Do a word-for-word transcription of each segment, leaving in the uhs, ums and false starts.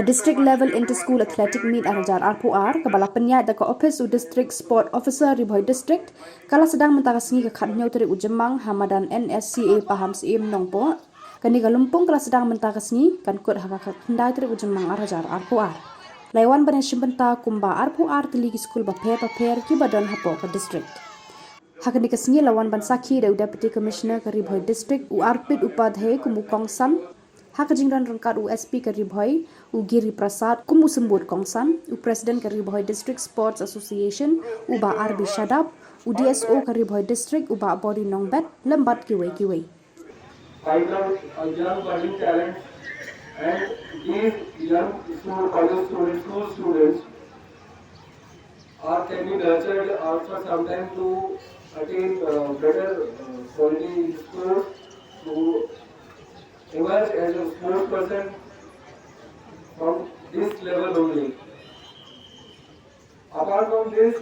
District Level Inter-School Athletic Meet ar hajar arphew ar, kaba la pynïaid da ka Office u District Sport Officer Ri Bhoi District, ka la sdang mynta ka sngi ka khathynñiew tarik u Jymmang ha madan N S C A Pahamsyiem Nongpoh. Kane ka lympung ka la sdang mynta ka sngi, kan kut ha ka khatkhyndai tarik u Jymmang ar hajar arphew ar. La ïawan ban ïashim bynta kumba arphew ar tylli ki skul bapher bapher kiba don hapoh ka district. Ha kane ka sngi la wan ban sakhi da u Deputy Commissioner ka Ri Bhoi District, u Arpit Upadhyay, kum u kongsan. Ha ka jingdon ryngkat u S P ka Ri Bhoi, u Giri Prasad, kum u symbud kongsan, u President ka Ri Bhoi District Sports Association, u Bah R B Shadap, u D S O ka Ri Bhoi District, u Bah Body Nongbet, lem bad kiwei kiwei. Find out a young budding talent, and these young school, college students, school students are, can be nurtured after some time to attain uh, better uh, quality in sports, to emerge as a sports person from this level only. Apart from this,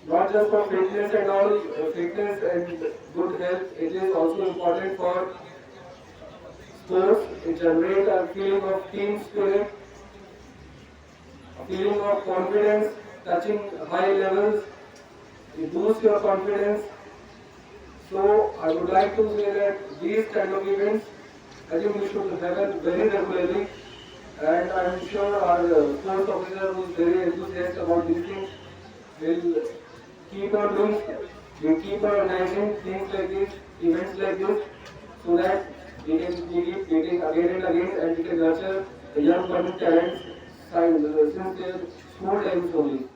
not just for fitness and all, uh, fitness and good health, it is also important for sports. It generates a feeling of team spirit, a feeling of confidence, touching high levels. It boosts your confidence. So I would like to say that these kind of events, I think we should have it very regularly. And I'm sure our uh, sports officer, who is very enthusiastic about these things, will keep on doing, will keep on organizing things like this, events like this, so that we can keep getting again and again, and we can nurture the young budding talents since their school times only.